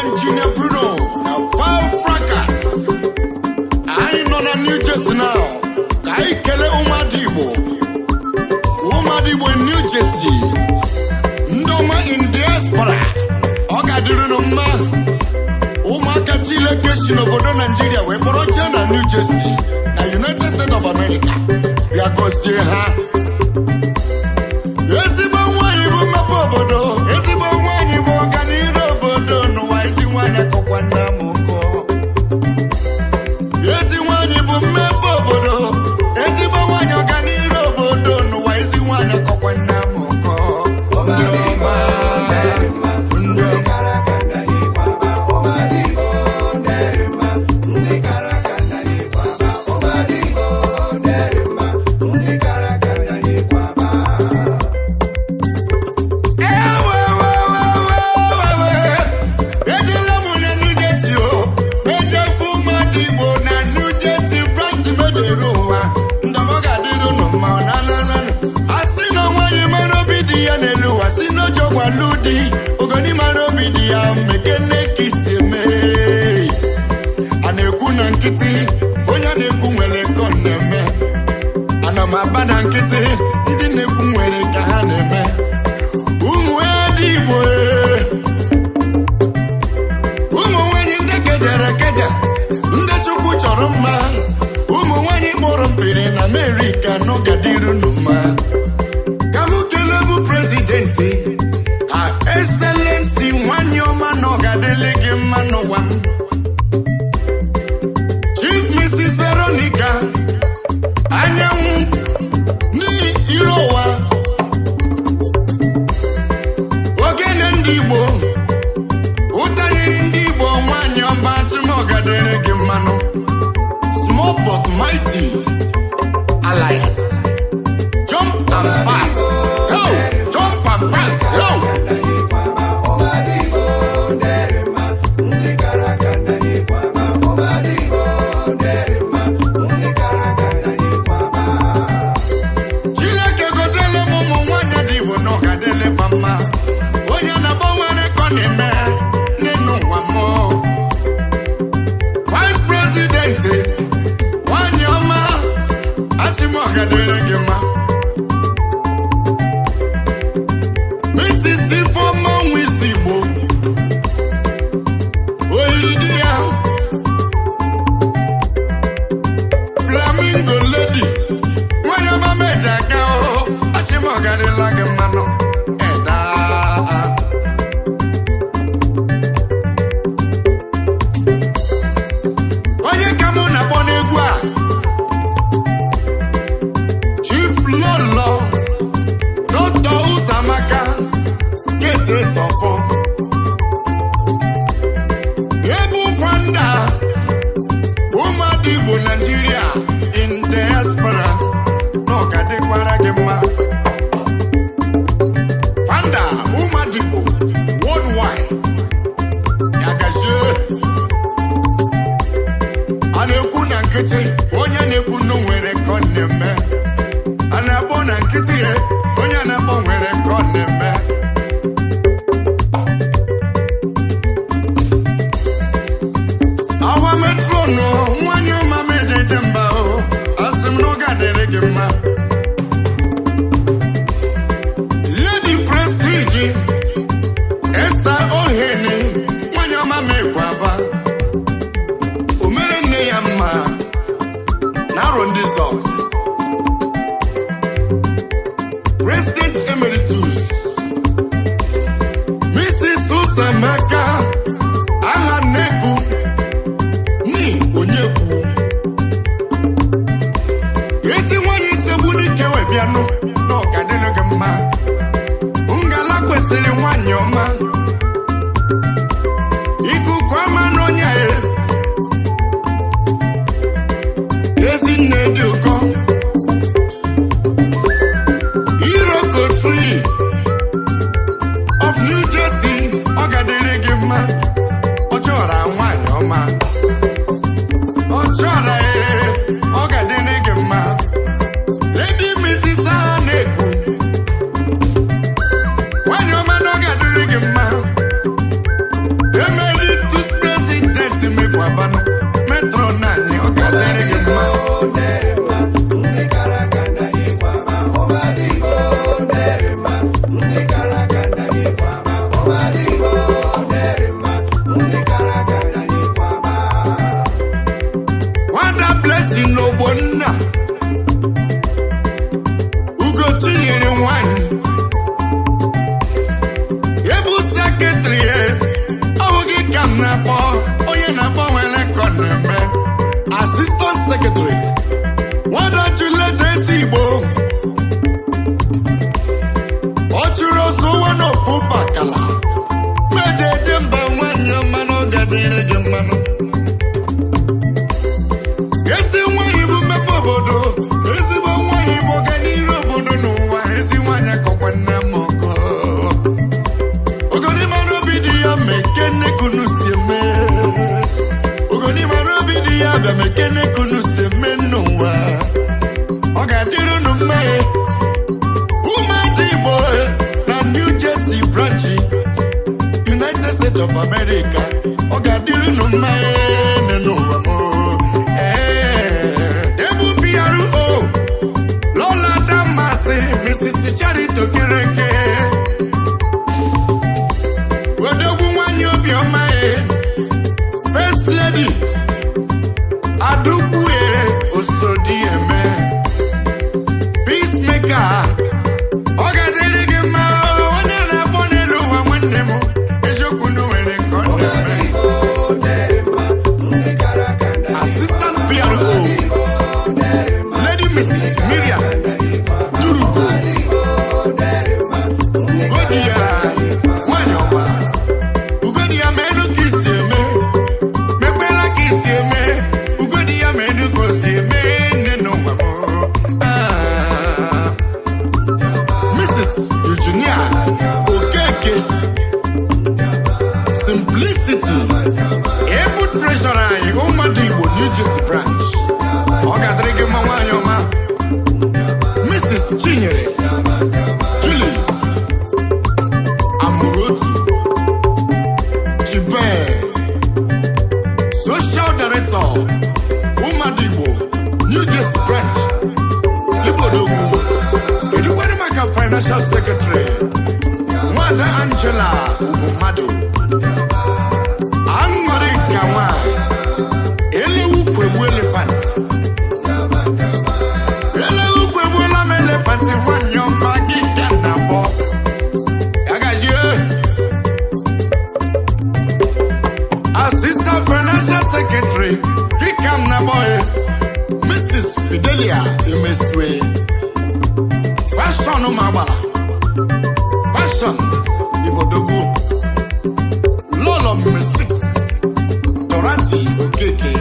Injinia Bruno na Val Fracas. Anyị nọ na New Jersey now ka anyị kelee ụmụada Igbo, ụmụada Igbo in New Jersey, ndị ọma in diaspora. Ọ ga-adịrị unu mma. Ụmụaka Chileke si n'obodo Naijiria wee kpọrọ jee na New Jersey na United States of America bịa gọzie ha. Ezigbo nwanyị bụ mmepe obodo, ezigbo nwanyị bụ ọganihu obodo n'ụwa. Ezi nwanyị akọkwa nna m ụkọ. Ezi nwanyị bụ mmepe obodo, ezigbo nwanyị ọganihu obodo n'ụwa. Ezi nwanyị akọkwa nna m ụkọ. Ndị ọma, ndị ọma. Kara aka ndị anyị kwaba, ụmụada Igbo ndịrị mma. Ndị kara aka ndị anyị kwaba, ụmụada Igbo ndịrị mma. Ndị kara aka ndị anyị kwaba. Ewewewewewe, ejela m na New Jersey o, ejefu mmadụ Igbo na New Jersey branch mejere ụwa. Ndọmọ ga-adịrị unu mma na na na. A sị na nwaanyị mara obi dị ya n'elu ụwa, si n'ojọgwalu di ogoni mara obi dị ya mekene ka isi eme. A na-ekwu na nkịtị, onye a na-ekwu nwere ka ọ na-eme. Ana m aba na nkịtị, ndị na-ekwu nwere ka ha na-eme. Ụmụ ede Igbo, ụmụ nwanyị ndị kejara ekeja, ndị Chukwu chọrọ mma, ụmụ nwanyị kpọrọ mpiri na Amerịka n'ọgadịru unu mma. Ka m kelee bụ president, Her Excellency, nwanyị ọma na ọgadịlị gị mma n'ụwa m, Chief Mrs. Veronica Anyanwụ n'iro ụwa, ogene ndị Igbo, ụtanyere ndị Igbo, nwanyị ọma chimọgadịrị gị mmanụ. Small but mighty alliance. Jump and pass, go, jump and pass, go. Ndị anyị kwaba, ụmụada Igbo ndịrị mma. Ndị kara aka ndị anyị kwaba, ụmụada Igbo ndịrị mma. Ndị kara aka ndị anyị kwaba. Chineke goziele m ụmụ nwanyị dị Igbo na ọgadịlị fa mma. Onye na-agba nwere ka ọ na-eme n'elu ụwa mmụọ. Vice President, nwanyị ọma, asị m ọgadịrị gị mma. Mrs. Ifeọma Nwisi Igbo oyiri di ya, Flamingo Lady, nwanyị ọma meji aka o, asị m ọgadịla gị mmanụ eda. Onye ka mụ na-akpọ n'egwu a? Chief Lolo Dr. Ụzọamaka Kete Sọfọ, Ebu Fanda, ụmụada Igbo Nigeria in diaspora, na ọ ga-adịkwara gị mma. Fanda ụmụada Igbo worldwide, ya gazie. A na-ekwu na nkịtị, onye na-ekwu na o nwere ka ọ na-eme. A na-akpọ na nkịtị ya, onye na-akpọ nwere ka ọ na-eme. Awa metronu, nwanyị ọma m ejeje mba o, asị m na ọ ga-adịrị gị mma. Lady Prestige Esther Ohene, nwanyị ọma m ekwe aba, o mere nne ya mma na arọ ndị zọ. President Emeritus Mrs. Usamaka aha Nneku ni Onyekwu, ezi nwanyị isegbu n'ike wee bịanụ na ọka dịrị gị mma. Ngala kwesịrị nwanyị ọma, ikuku ọma n'onye ya. Ezinne dị ụkọ, Iroko tree of New Jersey, ọ ga-adịrị gị mma. Ọ chọrọ nwanyị ọma, ọ chọrọ ee, ọ ga-adịrị gị mma. Lady Mrs. Anekwu, nwanyị ọma na ọ ga-adịrị gị mma. Mekene kunu si eme n'ụwa. Ọ ga-adịrị unu mma e. Ụmụada Igbo na New Jersey branch, United States of America. Ọ ga-adịrị unu mma e n'ụwa m. Ee, ebu PRO Lola Damasị, Mrs. Charity Okereke. Odogwu nwanyị obiọma e. First Lady Adukwu e Osodi eme. Peacemaker. Ọ ga-adịrị gị mma onye na-akpọ n'elu ụwa nwanne m. Eziokwu na o nwere ka ọ na-eme. Assistant PRO Lady Mrs. Miriam Durugo Ugodia, nwanyị ọma. Ugodia ma elu ka isi eme. Mekwela ka isi eme. Ugodia ma elu ka o si eme nne n'ụwa m. Ah. Mrs. Eugenia Okeke Simplicity, Ebu Treasurer anyị, Ụmụada Igbo New Jersey branch. Ọ ga-adịrị gị mma, nwaanyị ọma. Mrs. Chinyere Julie Amurotu Chibe, Social Director, Ụmụada Igbo New Jersey branch. Igbodogwu. Kedu kwanụ maka Financial Secretary, Nwada Angela Ugwummadụ Aṅụrị ka nwa elewu kwegbu elephant? Elewu kwegbuola m elephant. Nwanyị ọma gị ka na bọ ya gazie. Assistant Financial Secretary gị ka m na boy, Mrs. Fidelia Emesue Fashion. Ụmụagbala Fashion Ibodogwu. Lọlọ Mrs. Dorothy Okeke,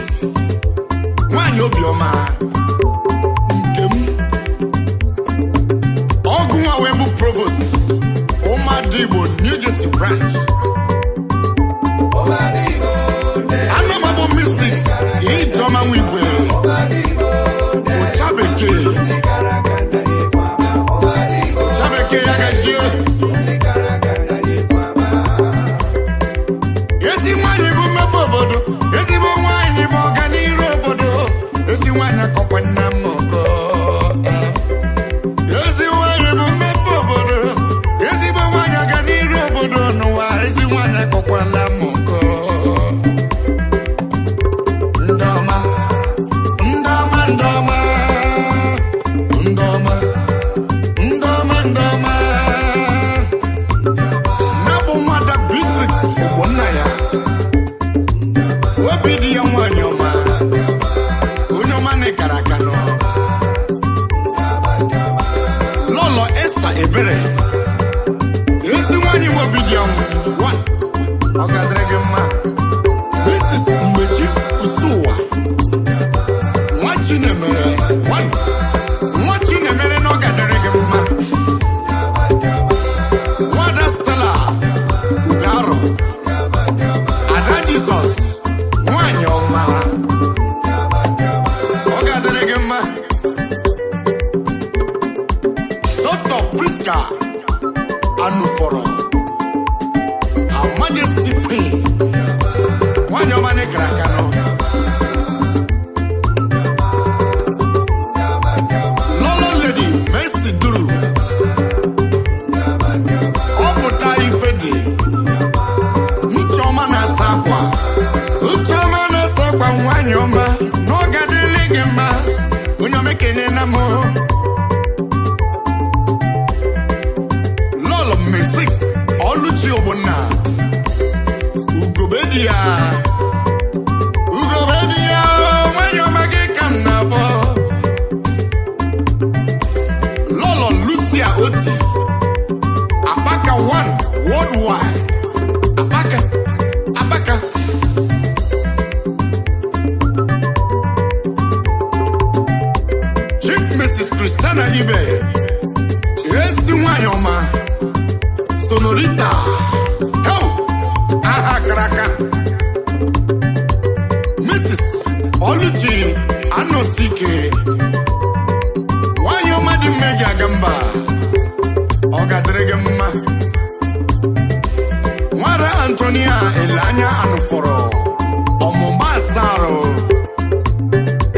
nwanyị obiọma nke m. Ọgụ nwa wee bụ Provost, Ụmụada Igbo New Jersey branch. Anamabụ Mrs. Ijeọma Nwigwe Ụcha Bekee. Ụcha Bekee, ya gazie. Ezi nwanyị bụ mmepe obodo. Ezigbo nwanyị bụ ọganiru obodo. Ezi nwanyị akọkwa nna m ọkọ. Ezi nwanyị bụ mmepe obodo. Ezigbo nwanyị ọganiru obodo n'ụwa. Ezi nwanyị akọkwala m ọkọ. Ndị ọma, ndị ọma, ndị ọma, ndị ọma, ndị ọma, ndị ọma. Na-abụ nwada Beatrix Ogbonna ya obi dị ya, nwanyị ọma, onye ọma na ịkara aka nọ. Lọlọ Esther Ebere, ezi nwanyị nwe obi dị ya one. Ọ ga-adịrị gị mma. Mrs. Mgbechi Usuwa nwa Chinemere one, nwa Chinemere, na ọ ga-adịrị gị mma. Nwada Stella Ugaro Ada Jizọs, nwanyị ọma, ọ ga-adịrị gị mma. Dr. Priska Anuforo, Her Majesty Queen, nwanyị ọma n'ịkara aka nọ. Lolo Lady Mercy Duru, ọ pụta ife dị nchọma na-asa akwa. Nchọma na-asa akwa, nwanyị ọma, na ọ ga-adịrị gị mma. Onye ọma, ekene na m. Lọlọ Mrs. Ọlụchi Ogbonna Ugobe di ya, Ugobe di ya, nwanyị ọma gị ka m na-akpọ. Lọlọ Lucia Oti Abaka one worldwide. Abaka, Abaka. Chief Mrs. Christiana Ibe, ezi nwanyị ọma, Sonorita. Heo! Aha karaka. Mrs. Ọlụchi Anọsike, nwanyị ọma dị mma eji aga mba, ọ ga-adịrị gị mma. Nwada Antonia Eleanya Anụfọrọ, ọmụma asarụ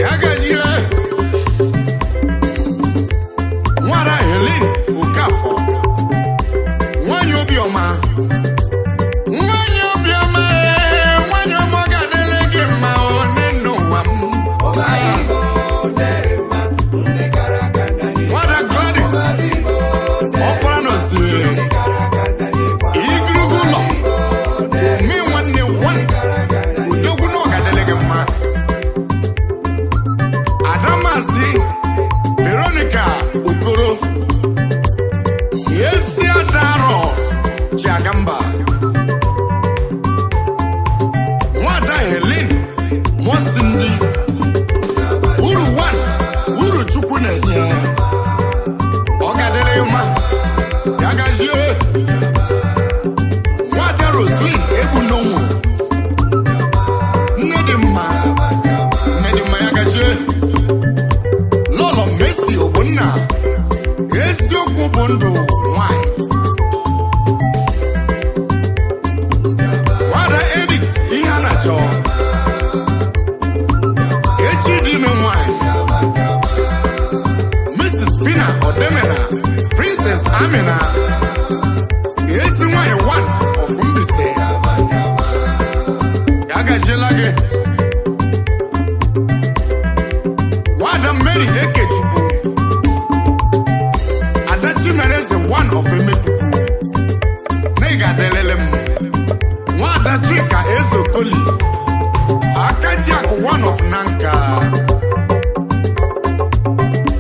ya gajie. Nwada Helen Okafọ, nwanyị obiọma, nwanyị obiọma, ee, nwanyị ọma, ọ ga-adịrị gị mma one n'ụwa m. Ụmụada Igbo dịrị mma, ndị kara aka na anyị. Nwada Gladys Igbo Ọkpara nọzie kara aka na anyị kwa. Igirigi ụlọ ome nwanne nwanne udogwu na ọ ga-adịrị gị mma. Adamasị Veronica Okoro, ezi adarọ ji aga mba. Nwada Helen Mosindi, uru wan uru Chukwu na-enye, ọ ga-adịrị gị mma. Ya gazie. Nwada Roslyn Egbunonwo, nne dị mma, nne dị mma, ya gazie. Lọlọ Messi Ogbonna, eziokwu bụ ndụ nwanyị. Nwada Edith ihe a na-achọ, echi dị ime nwanyị. Mrs. Fina Odemena, Princess Amina, ezi nwanyị one of Mbaise, ya gaziela gị. Nwada Mary Ekechukwu, Ada Chimereze one of Emekuku, na ị ga-adịlele m. Nwada Chika Ezeokoli, Akajiakụ one of Nanka.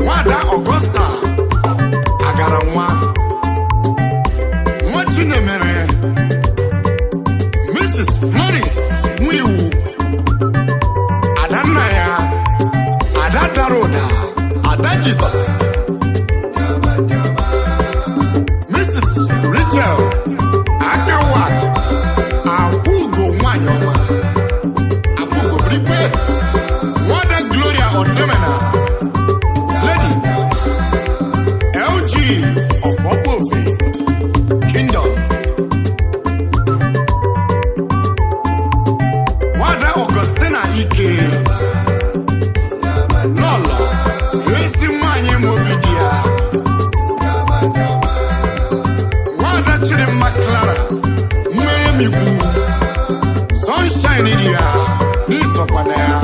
Nwada Augusta Agara, nwa nwa Chinemere. Mrs. Florence Nwiwu, Adanna ya, Ada dara ụda, Ada Jizọs. Mrs. Rachel Akawak, Akwugo nwanyị ọma, Akwugo birikwe. Nwada Gloria Odemena, Lady LG of Ogbofe Kingdom. Nwada Augustina Ike, Lọlọ, ezi nwanyị mobi di ya. Nwada Chidimma Clara Mmeyemikwu, Sunshine di ya n'isokwa na ya.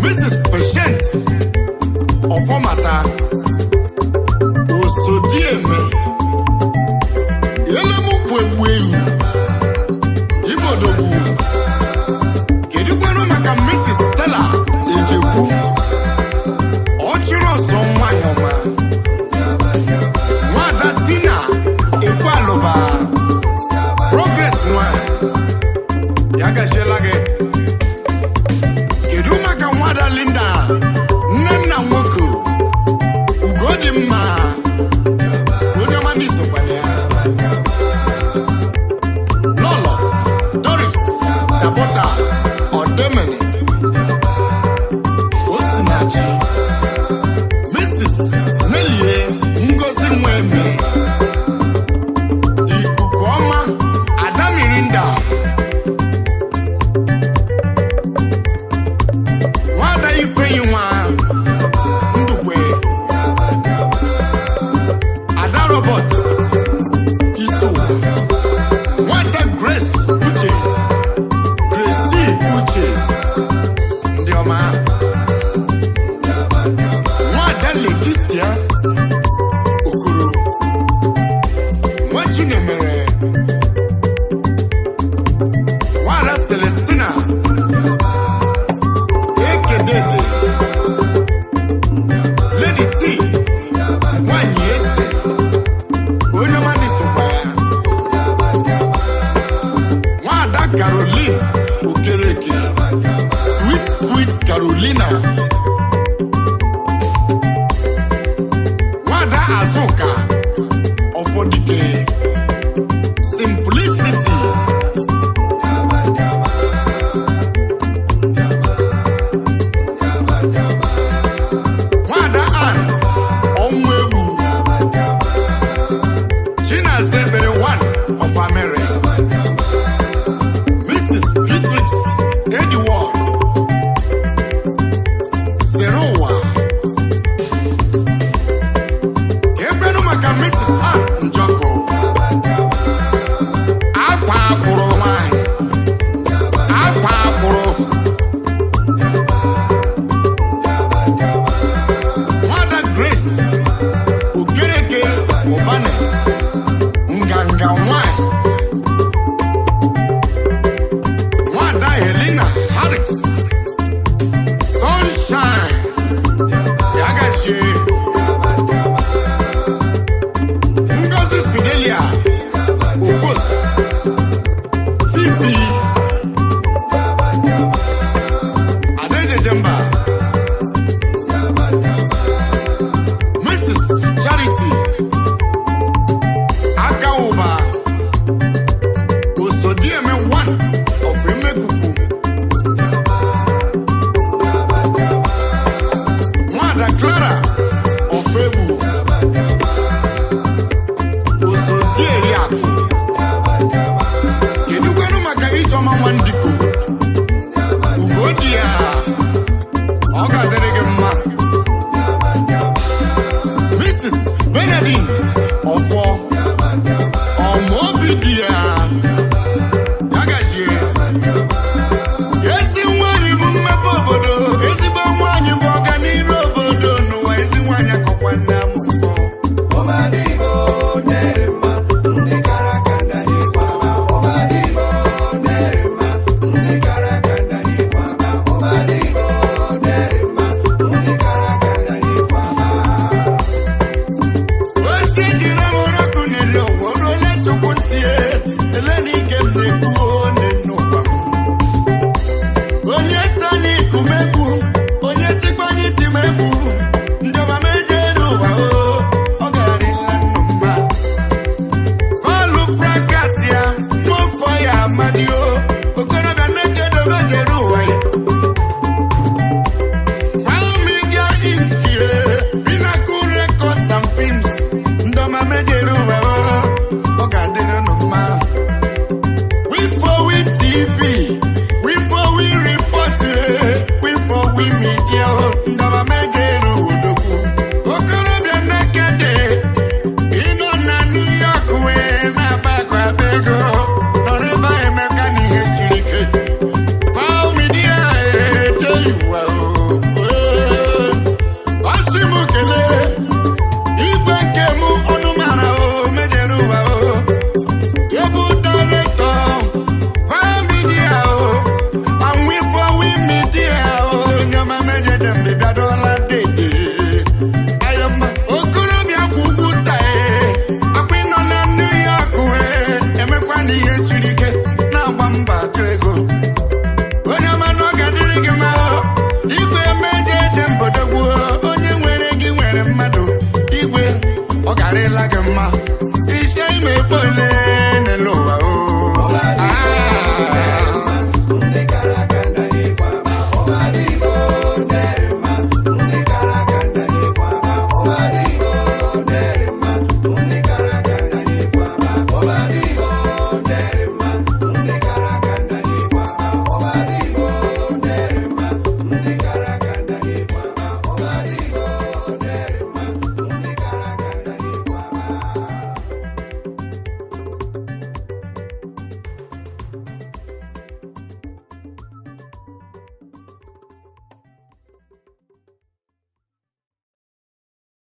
Mrs. Patient Ọfọmata, Osodieme, Elemukwu egbu ewu Ibodogwu. Kedu kwanụ maka Mrs. Stella Ejekwu, ọchịrị ọzọ nwanyị ọma? Nwada Tina Ekwealụba, Progress nwanyị, ya gaziela gị. Kedu maka nwada Linda Nnenna Nwoke? Ada Clara Ofegbu, Osodieriakụ. Kedu kwenu maka Ijeọma Nwandiko?